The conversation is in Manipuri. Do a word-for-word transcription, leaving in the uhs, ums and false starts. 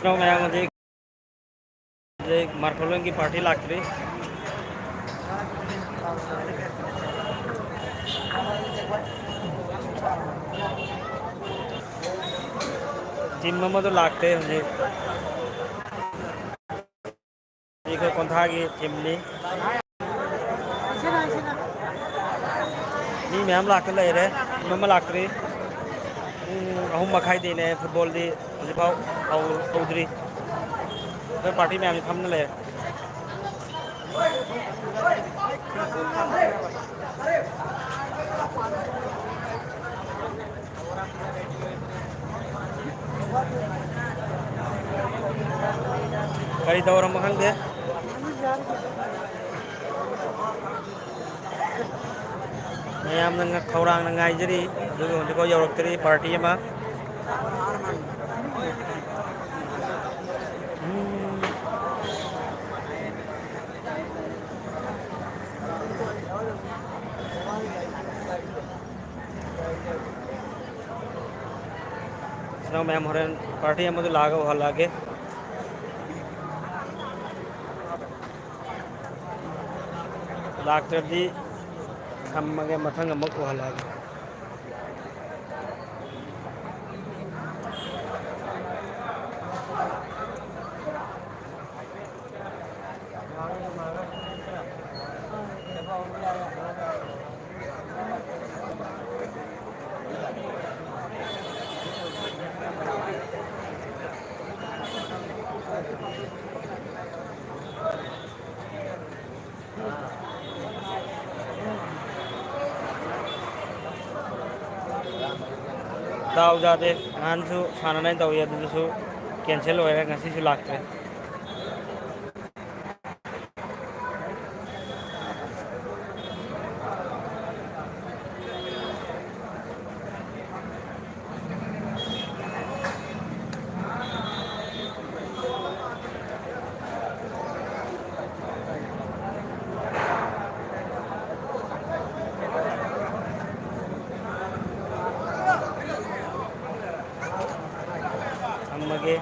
ꯃꯌꯥꯝ ꯍꯧꯖꯤꯛ, ꯍꯧꯖꯤꯛ ꯃꯥꯔꯀꯣꯂꯣꯟꯒꯤ ꯄꯥꯔꯇꯤ ꯂꯥꯛꯇ꯭ꯔꯤ꯫ ꯇꯤꯝ ꯑꯃꯗꯣ ꯂꯥꯛꯇꯦ ꯍꯧꯖꯤꯛ꯫ ꯑꯩꯈꯣꯏ ꯀꯣꯟꯊꯥꯒꯤ ꯇꯤꯝꯅꯤ꯫ ꯃꯤ ꯃꯌꯥꯝ ꯂꯥꯛꯇ ꯂꯩꯔꯦ, ꯇꯤꯝ ꯑꯃ ꯂꯥꯛꯇ꯭ꯔꯤ꯫ ꯄꯨꯡ ꯑꯍꯨꯝ ꯃꯈꯥꯏꯗꯩꯅꯦ ꯐꯨꯠꯕꯣꯜꯗꯤ ꯍꯧꯖꯤꯛꯐꯥꯎ ꯍꯧ-, ꯍꯧꯗ꯭ꯔꯤ꯫ ꯑꯩꯈꯣꯏ ꯄꯥꯔꯇꯤ ꯃꯌꯥꯝꯁꯤ ꯐꯝꯅ ꯂꯩꯔꯦ꯫ ꯀꯔꯤ ꯇꯧꯔꯝꯃꯣ ꯈꯪꯗꯦ꯫ ꯃꯌꯥꯝꯅ ꯉ-, ꯈꯧꯔꯥꯡꯅ ꯉꯥꯏꯖꯔꯤ, ꯑꯗꯨꯒ ꯍꯧꯖꯤꯛꯐꯥꯎ ꯌꯧꯔꯛꯇ꯭ꯔꯤ ꯄꯥꯔꯇꯤ ꯑꯃ꯫ ꯎꯝ꯫ ꯏꯆꯤꯟ ꯏꯅꯥꯎ ꯃꯌꯥꯝ, ꯍꯣꯔꯦꯟ ꯄꯥꯔꯇꯤ ꯑꯃꯗꯨ ꯂꯥꯛꯑꯒ ꯎꯍꯜꯂꯛꯑꯒꯦ꯫ ꯂꯥꯛꯇ꯭ꯔꯗꯤ ꯊꯝꯃꯒꯦ, ꯃꯊꯪ ꯑꯃꯨꯛ ꯎꯍꯜꯂꯛꯑꯒꯦ꯫ ꯗꯥꯎ ꯌꯥꯗꯦ꯫ ꯅꯍꯥꯟꯁꯨ ꯁꯥꯟꯅꯅꯦꯅ ꯇꯧꯏ, ꯑꯗꯨꯗꯁꯨ cancel ꯑꯣꯏꯔꯦ, ꯉꯁꯤꯁꯨ ꯂꯥꯛꯇ꯭ꯔꯦ꯫ ꯊꯝꯃꯒꯦ꯫